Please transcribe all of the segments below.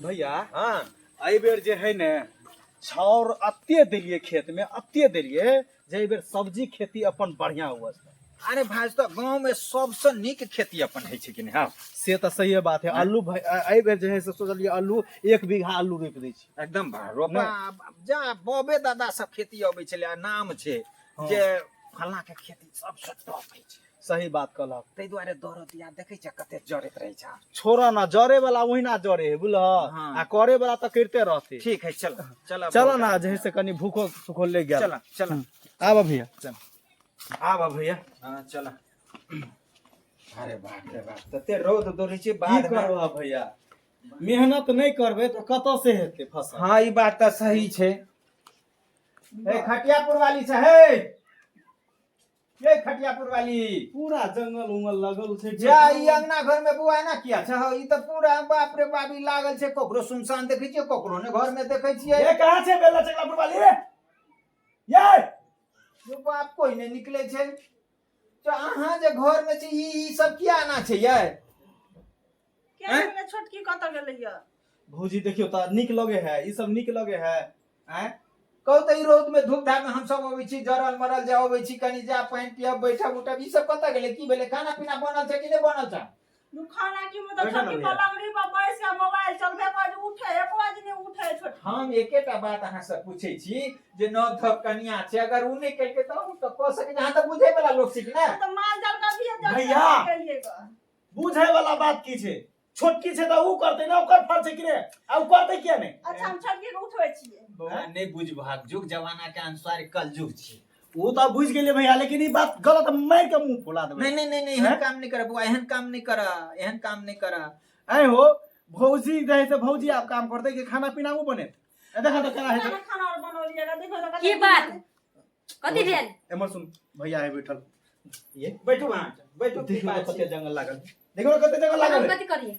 भैया हाँ एहि बेर जे है ने छाउर अते देलियै खेत में अते देलियै जे एहि बेर सब्जी खेती अपन बढ़िया हुआ छै। अरे भाई तऽ गाँव में सबसँ नीक खेती अपन होइ छै कि नहि? हाँ से तऽ सहिए बात है। आलू भाई एहि बेर जे है से सोचलियै आलू 1 बीघा आलू रोपि दै छी। एकदम भा रोपा जा। बबे दादा सब खेती अबै छलै आ नाम छै जे फल्लाँ के खेती सबसँ टॉप होइ छै। सही बात कहलक। ताहि दुआरे दरो दिया देखै छै कते जरैत रहै छै। छोड़ ना, जरे वाला ओहिना जरे है बुझल। आ करे वाला तऽ करिते रहते। ठीक है, चल चल। चल ना, जे है से कनि भूखो सुखो ले गेल। चल चल। आब भैया। चल। आब भैया। हाँ चल। अरे बाप रे बाप, तते रौद दौड़ै छै की बाध में। करबह भैया, मेहनत नहि करबै तऽ कतऽ से हेतै फसल? हाँ, ई बात तऽ सही छै। ए खटियापुर वाली छै हे, ये खटियापुर वाली। पूरा जंगल उंगल लगल छै। जा, ई अंगना घर में बुआ एना किया छै हौ? ई तऽ पूरा बाप रे बाप, ई लागल छै। ककरो सुनसान देखै छियै, ककरो ने घर में देखै छियै। ये कहाँ छै बेला चकलापुर वाली रे ये? यो बाप, कोई नहि निकले छै। तऽ अहाँ जे घर में छै, ई ई सब किया एना छै यै? के गेलै? छोटकी कतऽ गेलै य? भौजी, देखियौ तऽ नीक लगे है? ई सब नीक लगे है आँय? कहू तऽ, ई रौद में धूप धाप में हमसब अबै छी, जरल मरल जे अबै छी, कनि जा पानि पियब, बैठब उठब, ई सब कतऽ गेलै? की भेलै? खाना पीना बनल छै कि नहि बनल छै? नु खाना की मतलब? बैठो ना छोटकी भैया। पलंगड़ी पर बैस के मोबाइल चलबे कर, उठे एको बार नहि उठे छोटकी। हम एकेटा बात अहाँ से पूछै छी जे नव धव कनिया छै, अगर उ नहि केलकै तऽ हम तऽ कऽ सकै छी। अहाँ तऽ बुझै वाला लोक छी कि ने? तऽ माल जाल का भी भैया। गेलियै ग। बुझे वाला बात की छै? छोटकी छै तऽ ऊ करतै ने, ओकर फर्ज छै कि ने? आ ऊ करतै किया नहि? अच्छा, हम छोटकी के उठबै छियै। बौआ, नहि बुझबहक, जुग जमाना के अनुसार कलयुग छै। ओ तऽ बुझि गेलियै भैया, लेकिन ई बात गलत, मारि के मुंह फुला देबै। नहीं नहीं नहीं नहीं, एहन काम नहीं कर बौआ, एहन काम नहीं कर, एहन काम नहीं कर। ऐ हो भौजी रहे से भौजी आब काम करतै कि खाना पीना ऊ बनेत? ए देखा तऽ केना हेतै। खाना खाना और बनौलियै ग, देखो तऽ कते। की बात, कथी भेल? एमहर सुन, भैया है बैठल ये। बैठू वहाँ, बैठू, की देखियौ बात तऽ कते छै? जंगल लागल, देखियौ ने कते जंगल लागल हम है। कथी करिए?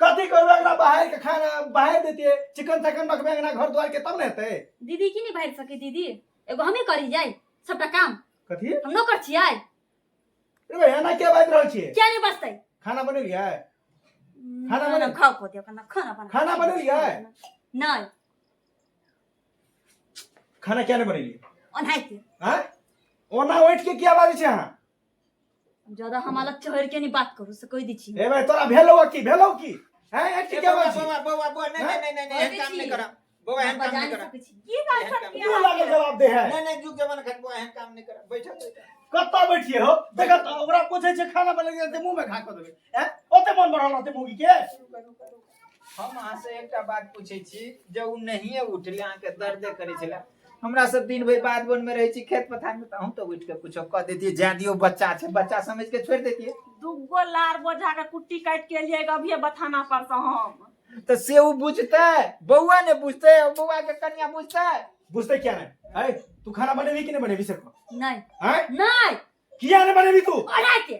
कथी करबै? एकरा बाहर के खाना बाहर देतियै, चिकन तकन रखबै अंगना घर द्वार के, तब ने हेतै। दीदी की नहीं बाहर सके? दीदी एगो हमी करी जाय सबटा काम? कथी? हम नौकर छियै। रे भैया, एना किया बाजि रहल छियै? किया नहीं बचतै? खाना बनेलियै? खाना खाना खाओ को दियो, खाना खाना बना। खाना बनेलियै? नहीं। खाना किया नहि बनेलियै? ओनाहिते। आँय, ओना उठि के किया बाजै छै अहाँ? ज्यादा हम अलग चढ़ के नहीं बात करू से कहि दै छी। ए भाई, तोरा भेलौ की? भेलौ की? हैं, ऐठ के ए किया बौआ, बाजै छी? बौआ बौआ बौआ, नहीं नहीं नहीं नहीं, एहन काम नहीं कर बौआ, एहन हम काम बजा नहीं नहीं कर। सकै छी। की बात छोटकी? तू लागल जवाब दे है। नहीं नहीं, जुग जमाना खट बौआ, एहन काम नहीं कर, बैठो बैठो। कतऽ बैठिए हो? देख तऽ ओकरा पूछै छै खाना बनेलियै तऽ मुँह में खा कऽ देबै। हैं, ओते मन बढ़ल रहतै मौगी के? रुको, रुको, रुको। हम अहाँ से एकटा बात पूछै छी जे उ नहिये उठले, अहाँके दर्दे करै छलै। हमरा सब दिन भरि बाध वन में रहै छी, खेत पथार में, तऽ अहूँ तऽ उठि के कुछो कऽ दैतियै। जाय दियौ, बच्चा छै, बच्चा समझ के छोड़ि दैतियै। दुगो लार बोझा के कुट्टी काटि के एलियै ग अभिये बथाना पर से हम। तऽ से उ बुझतै? बौआ ने बुझतै? बौआ के कनिया बुझतै? बुझतै किया नहि? है, तू खाना बनेबी कि नहि बनेबी से कह। नहीं। हैं? नहीं। किया नहि बनेबी तू? ओनाहिते।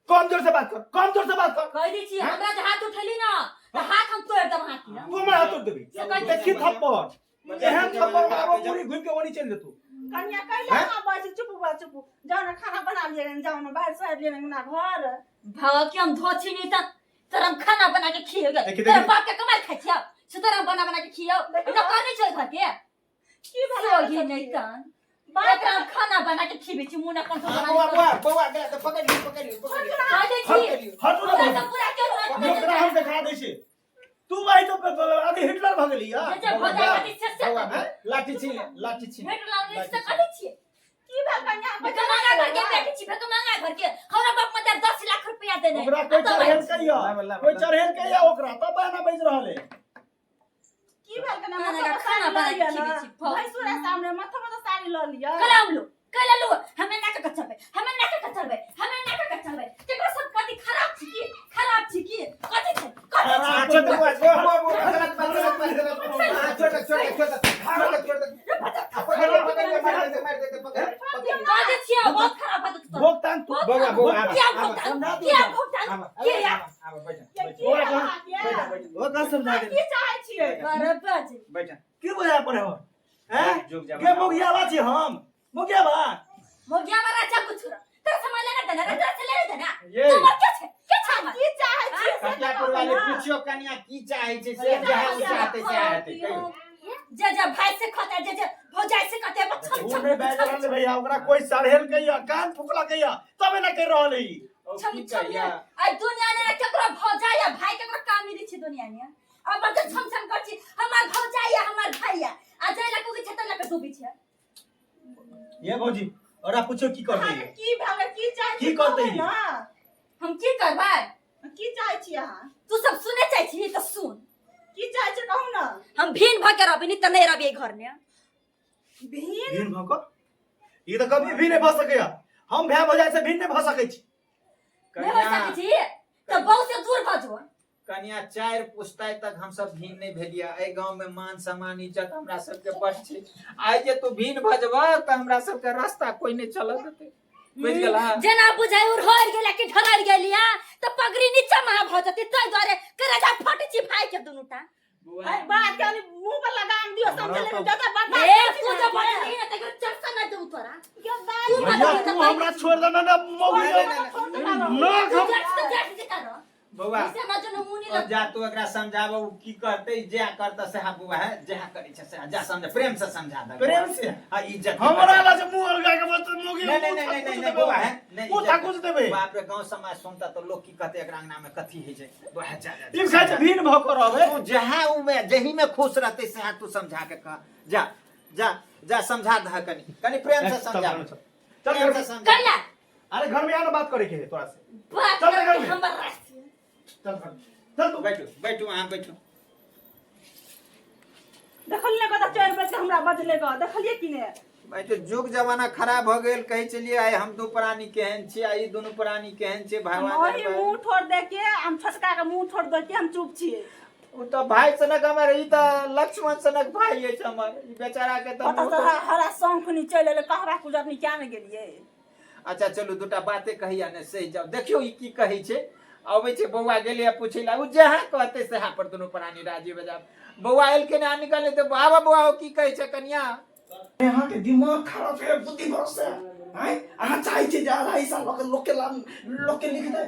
कम जोर से बात कर, कम जोर से बात कर। कहि दै छी, हमरा जे हाथ उठेली ना तऽ हाथ हम तोड़ि देब अहाँके। तू हमर हाथ तोड़ देबी? से कहि दै देखी छी। थप्पड़, एहन थप्पड़ मारबो, पूरी घुमि के ओनी चलि जेतू। कनिया कैला ना बजै? चुप बा, चुप। जाउ ने, खाना बना लियै, जाउ ने, बाहर से आबि ना घर। भाव कि हम धोछी नहीं तऽ तोरा हम खाना बना के खिएबै। देखी, तोरा देखी। बाप के कमाई खाइ छियौ से तोरा हम बना बना के खियौ? देखी। नौकर नहि छै घर के? की भेलै? सोगी नहि तन बात एकरा हम खाना बना के खिबै छी, मुँह न कंट्रोल। हाँ, बौआ बौआ बौआ, गला तऽ पकड़ि लियौ, पकड़ि लियौ, पकड़ि लियौ। कहि दै छी। लियौ। हटू ने हमरा भौजी। तऽ पूरा केलहुँ। ओकरा हम देखा दै छी। तू भाई तो अभी हिटलर भऽ गेली। जे जे भऽ जाइ खातिर से से बौआ, लाठी छीन ले, लाठी छीन ले। भेट लागलै से कहि छियै। की भेल कनिया? भगमांगा घर के बेटी छी, भगमांगा घर के। हमरा बाप मतार 10 लाख रुपया देने। ओकरा कोई चढ़ेल कहिया, लाबऽ, लाबऽ, कोई लाबऽ। चढ़ेल कहिया ओकरा, तब बहना बाजि रहल है। की भेल कनिया? खाना माथा पर खाना साड़ी बना लऽ के लिअ खिबै ने। छी, फल। भैंसुर है सामने, माथा पर तऽ साड़ी लऽ लिअ। कलाम लो कैला लो, हमे ना के कचरबै, हमे ना के कचरबै, हमे ना के कचरबै। केकरो सब कथी खराब छी? की खराब छी? की कथी छै, कथी छै? हाँ, छोड़ दे बौआ, बौआ, बौआ, बौआ, गलत बात, गलत बात, गलत बात। हाँ, छोड़ दे, छोड़ दे, छोड़ दे, छोड़ दे, छोड़ दे। पकड़ लियौ, पकड़ लियौ, मारि देतै, मारि देतै, पकड़ लियौ, पकड़ लियौ। कह दे छियै, बहुत खराब बात तोरा। भोगतान तू बहुत बौआ, खराब। बौआ, आबऽ, किया आबऽ, भुगतान? समझा दियौ किया ओकरा। भुगतान? आबऽ, किया? आबऽ, आबऽ, बैठ, ये बैठ, की ओकरा भेल अहाँके? बैठ, बैठ, ओकरा समझा दे। की चाहै छियै? बराबर छै। बैठ। की बुझाय पड़े हो? हैं जुग जमाना। के मोगियाबा छी हम? मोगियाबा मोगिया बा राजा कुछ तोरा समझ लेना। देना रे तोरा से ले देना। ये। तू मर के छै के छै हमर? की चाहै छियै से कटियापुर वाले पूछियो कनिया की चाहै छै से जहाँ ओ चाहतै से हेतै कहियौ। जे जे भाई से खते जे जे भौजाई से खते छम झूठ छम नहीं बाजि रहल है भैया, ओकरा कोई सड़ेल कहिया कान फुकला कहिया तबे ना कहि रहल है ई। ओ छम की छम कहिया आई दुनिया ने केकरो भौजाई या भाई केकरो काम नहीं छै दुनिया ने। अब बड़ छम छम कर छी हमर भौजाई या हमर भाई या आ जाय ला कोई छत ला के डूबी छै। ये भौजी ओकरा पूछो की करतै अहाँके की भेलै की चाहै की छियै करतै कहबै ना। हम की करबै? की चाहै छियै अहाँ? तू सब सुने चाहै छी तऽ सुन। की चाहै छियै कहू ना। हम भीन भऽ के रहबै नहीं तऽ नहीं रहबै एहि घर में। भीन? भिन्न भऽ कऽ ई तऽ कभी भी नहि भऽ सकैया, हम भाय भौजाई से भिन्न नहि भऽ सकै छी। नहीं हो सकै छी तऽ बहु से दूर भऽ जो। कनिया 4 पुश्तै तक हम सब भिन्न नहीं भेलिया। एहि गांव में मान सम्मान इज्जत हमरा सबके बड़ छै। आइ जे तू भिन्न भऽ जेबह तऽ हमरा सबके रास्ता कोई नहीं चलऽ देतै, बुझि गेलह? जेना बुझाइ उड़हर गेला कि ढरर गेलिया तऽ पगड़ी नीचा महा भऽ जेतै, ताहि दुआरे करेजा फटै छी भाई के दुनू टा। अरे बात के मुंह पर लगाम दियो, समझले ने? ज्यादा बर्दाश्त ए नहीं तू छै जब अहाँके। बजली ना तकरो चरसा ना देऊ तोरा। के बात तू भैया बजली तू तऽ हमरा छोड़ दे ना ना मौगी नहीं, नहीं, नहीं। ना तू हम जट से जट जेता रह। बौआ से हमरा जो मुनी ओ लग जा तू एकरा समझाब उ की करतै जे करतै सेहा बौआ है जेहा करै छै सेहा जा समझ प्रेम से समझा दे प्रेम से? हां इज्जत के हमरा बचा। ला जे मुंह अलगा के बस मौगी नहीं नहीं नहीं नहीं नहीं बौआ है नहीं मुंह इज्जत थाकुच देबै। बाप रे गांव समाज सुनता तो लोग की कहते एकरा अंगना में कथी होइ छै। बौआ है, जा जा, जा ई खाइ छै भिन्न भऽ कऽ रहबै। तू जहाँ उ में जही में खुश रहते सेहा तू समझा के कह जा जा जा समझा दह कनी कनी प्रेम से चल, समझा चल, चल। चल प्रेम घर से में। समझा। कैला अरे घर में आ ना बात करे के है तोरा से। बात चल घर में। हमर रास्ते। चल घर में। चल तू। बैठू बैठू अहाँ बैठू। देखलियै ने कतऽ 4 बजे हमरा बजले गऽ, देखलियै कि ने? भाई तो जुग जमाना खराब हो गेल। कहै छलियै आइ हम दू प्राणी केहन छी आ ई दुनू प्राणी केहन छै हम भगवान ओही जाने। मुंह ठोर दे के हम छोटका के मुंह ठोर दे के हम चुप छियै। ओ तऽ भाई सनक हमर ई तऽ लक्ष्मण सनक भाई अछि हमर ई बेचारा के तऽ कतऽ मुँह से तऽ- हरा शौख नि चलि एलै कहबा कुजरनी क्या ने गेलियै। अच्छा चलू दूटा बाते कहिया ने सही जाओ। देखियौ ई की कहै छै। अबै छै बौआ गेलै पूछै ला ओ जहाँ कहतै सेहा पर दुनू प्राणी राजी भऽ जायब। बौआ एलखिन आ निकललै तऽ बाबा बौआ ओ की कहै छै कनिया? अहाँ के दिमाग खराब है बुद्धि भरोसे आय अहाँ चाहै छी जे आधा हिस्सा लऽ के लोक के लोक के लिख दे।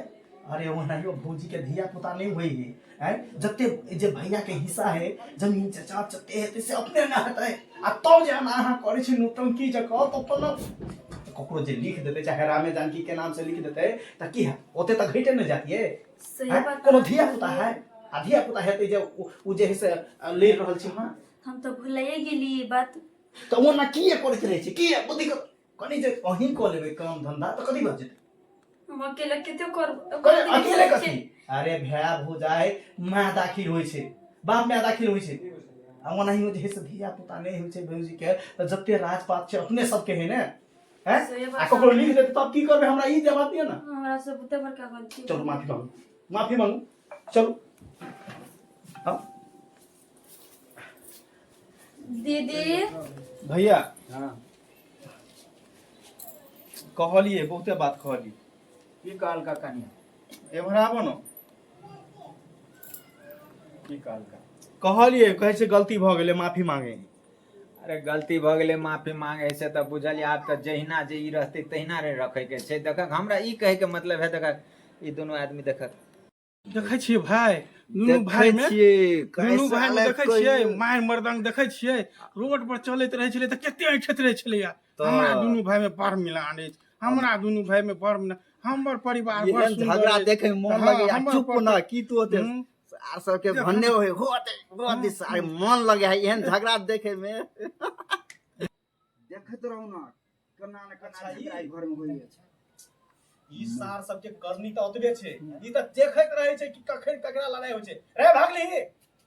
अरे ओनाहियो भौजी के धिया पुता नहीं होई है आय, जते जे भैया के हिस्सा है जमीन चचा जते हेतै से अपने ना हेतै आ तब जे अहाँ करै छी नौटंकी जे कह तऽ अपन ककरो जे लिख देतै चाहे रामे जानकी के नाम से लिख देतै तऽ की है ओते तऽ घटे ने जातियै। सही आँय? बात कोनो धिया पुता है आ धिया पुता हेतै जे उ जे है से ले रहल छी। हाँ हम तऽ भुलाइए गेली ई बात। तऽ ओना किए करैत रहै छै किए बुद्धि कनि जे अहीं कऽ लेबै काम धंधा तऽ कथी भऽ जेतै? हम अकेले कते करब? अकेले कथी? अरे भाय भौजाइ माय दाखिल होइ छै बाप माय दाखिल होइ छै आ ओनाहियो जे है से धिया पुता नहि होइ छै भौजी के तऽ जते राजपात छै अपने सबके है ने हैं? सही बात आ ककरो लिख देतै तब की करबै? हमरा ई जवाब दिअ ना। हमरा से बहुते बड़का गलती। चलू माफी मांगू माफी मांगू चलू। हाँ दीदी भैया हाँ कहलिए बहुते बात कहलिए। की कहलका कनिया? एम्हर आबो न। की कहलका? कहलिए कहै छै गलती भऽ गेलै माफी मांगे। अरे गलती भऽ गेलै माफी मांगे से तऽ बुझलियै आब तऽ जहिना जे ई रहतै तहिना रे रखैके छै। देखक हमरा ई कहैके मतलब है देखक ई दुनू आदमी देखक देखै छियै भाय दुनू भाई में दुनू भाई में देखै छियै मारि मर्दांग देखै छियै। रोड पर चलैत रहै छलै तऽ कते ऐठैत रहै छलैया। हमरा दुनू भाई में बड़ मिलान अछि, हमरा दुनू भाई में बड़ मिलान। हमर परिवार बड़ एहन सुन्दर झगड़ा अछि। देखे में मन हाँ, लगैया हमर चुप पर- न की तू ओते आर सबके भन्ने होय होते होते सारे मन लगे है एहन झगड़ा देखे में। देखैत रहू ना केना ने केना अच्छा, झगड़ा एहि घर में होइ अछि। ई सार सबके करनी तऽ ओतबे छै, ई तऽ देखैत रहै छै कि कखन ककरा लड़ाई होइ छै। रे भागली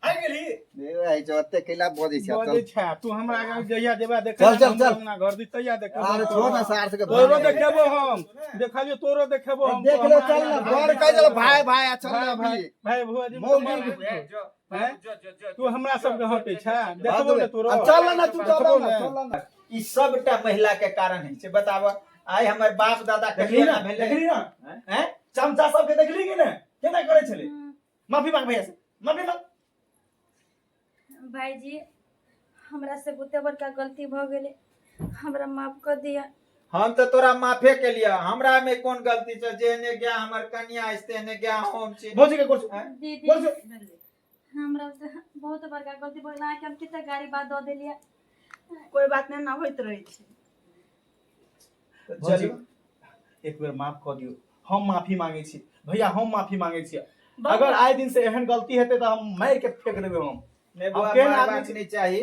आबि गेली ओते कैला बजै छै बजै छै तू हमरा आगाँ जहिया जेबा देखै चल, चल, चल। अंगना घर दी तहिया देखेबो। अरे छोड़ ना सार सबके तोरो भन्ने। देखेबो हम देखलियो तोरो देखेबो हम। देख ले चल ना बड़ कह देल भाई भाई आ चल भाई ना भाई अभी। भाई भुआ जी मौगी। हैं? तू हमरा सबके हटै छै देखबो ने तोरो। अब चल ना तू चल देखबो ना ने। चल ना। ई सबटा महिला के कारण होइ छै। बताब आइ हमर बाप दादा देखली कहियो ना ना भेलै। देखली ना हैं? चमचा सबके देखली कि ने केना करै छलै? माफी मांग भैया से माफी मांग। भाईजी हमरा से बहुते बड़का गलती भऽ गेलै, हमरा माफ कर दिया। हम तऽ तोरा माफे केलियऽ, हमरा मे कोन गलती छै? जेहने गाय हमर कनिया अछि तेहने गाय हम छी। भौजी के गोर छू। आँय? दीदी, गोर छू। हमरा से बहुत बड़का गलती भऽ गेल, अहाँके हम कते गाड़ी बात दऽ देलियै। कोई बात नहि, ना होइत रहै छै। तऽ भौजी चलू। एक बेर माफ कऽ दियौ, हम माफी मांगे छी भैया, हम माफी मांगे छी। अगर आइ दिन से एहन गलती हेतै तऽ हम मारि के फेंक देबै हम। नहि बौआ, हम केहन आदमी मारबाक छी? नहि चाही,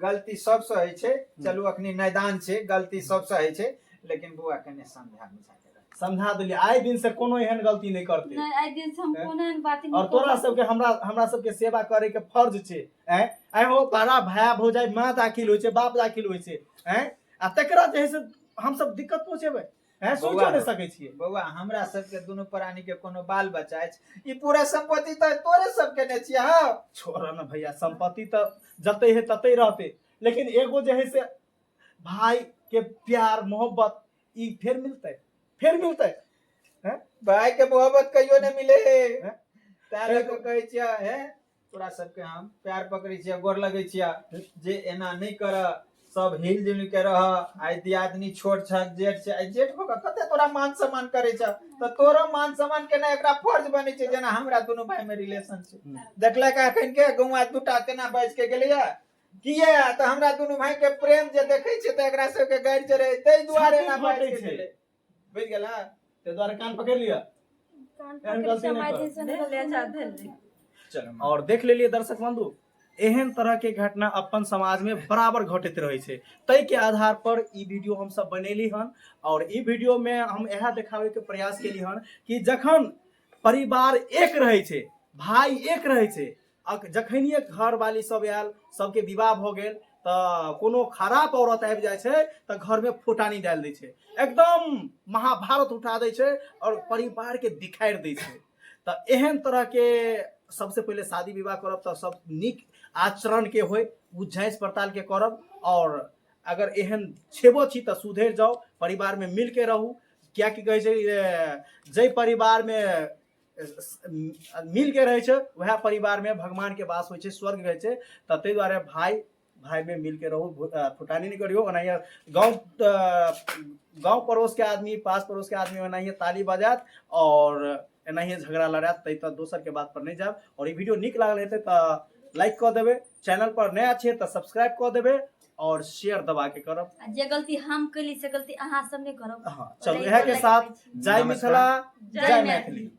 गलती सबसँ होइ छै। चलू अखनी नैदान छै, गलती सबसँ होइ छै, लेकिन बौआ कने समझा बुझा के राख। समझा देलियै, आइ दिन से कोनो एहन गलती नहि करतै। नहि, आइ दिन से हम कोनो एहन बात नहि और तोरा करब। सबके हमरा सबके सेवा करे के फर्ज छै। आँय आँय हो, बड़ा भाय भौजाइ माँ दाखिल होइ छै, बाप दाखिल होइ छै, आँय आ तकरा जे है से हमसब दिक्कत पहुँचेबै? आँय, सोचो बौआ, नहि सकै छियै। बौआ, हमरा सबके दुनू प्राणी के कोनो बाल बच्चा अछि? ई पूरा संपत्ति तऽ तोरे सबके ने छियै। हौ छोड़ न भैया, संपत्ति तऽ जते है तते रहते, लेकिन एगो जे है से भाई के प्यार मोहब्बत ई फेर मिलते, फेर मिलते। भाई के मोहब्बत कहियो नहि मिले हे। हैं? तैं लऽ कऽ कहै छियै हे, तोरा सबके हम प्यार पकड़ै छियै, गोर लगै छियै जे एना नहि कर, सब हिल जुल के रह। आइ दियादनी छोट छ, जेठ छै, आइ जेठ भऽ कऽ कते तोरा मान सम्मान करै छ, तऽ तोरो मान सम्मान केना एकरा फर्ज बनै छै, जेना हमरा दुनू भाई मे रिलेशन छै। देखलक एखन के गौआ दूटा केना बाजि के गेलैया, किया तऽ हमरा दुनू भाई के प्रेम जे देखै छै तऽ एकरा सबके गारि चढ़े, ताहि दुआरे एना छाती बाजि फाटै के छै। गेलै। बुझि गेला? ताहि दुआरे कान पकड़ि लिअ। कान एहन पकड़ि गलती के नहि हम आइ कर। दिन से नहि भेल अच्छा भेल। चलो। और देख लेलिए दर्शक बंधु, एहन तरह के घटना अपन समाज में बराबर घटित रहे छै, ताहि के आधार पर ई वीडियो हम सब बनेली हन। और ई वीडियो में हम इएह देखावे के प्रयास केली हन कि जखन परिवार एक रहे छै, भाई एक रहे छै, जखनिए घरवाली सब आयल, सबके विवाह भऽ गेल, तऽ कोनो खराब औरत आबि जाइ छै तऽ घरमे फुटानी डालि दै छै, एकदम महाभारत उठा दै छै और परिवारके बिखारि दै छै। तऽ एहन तरहके सबसे पहिले शादी विवाह करब तऽ सब नीक आचरणके होइ, ओ जाँच पड़तालके करब। और अगर एहन छेबो छी तऽ सुधरि जाउ, परिवारमे मिलके रहू। किएकि कहै छै जाहि परिवारमे मिल के रहै छै वएह परिवारमे भगवानके वास होइ छै, स्वर्ग रहै छै। तऽ ताहि दुआरे भाय भायमे मिलके रहू, फुटानी नहि करियौ। ओनाहिए गाँव पड़ोसके आदमी, पास पड़ोसके आदमी ओनाहिए ताली बजायत और एनाहिए झगड़ा लड़ायत, ताहि तऽ दोसरके बात पर नहि जायब। और ई वीडियो नीक लागल हेतै तऽ लाइक कऽ देबै, चैनल पर नया छियै तऽ सब्सक्राइब कऽ देबै और शेयर दबा के करब। आ जे गलती हम कैली से गलती अहाँ सब नहि करब। हाँ, चलू इएह के साथ जय मिथिला, जय मैथिली।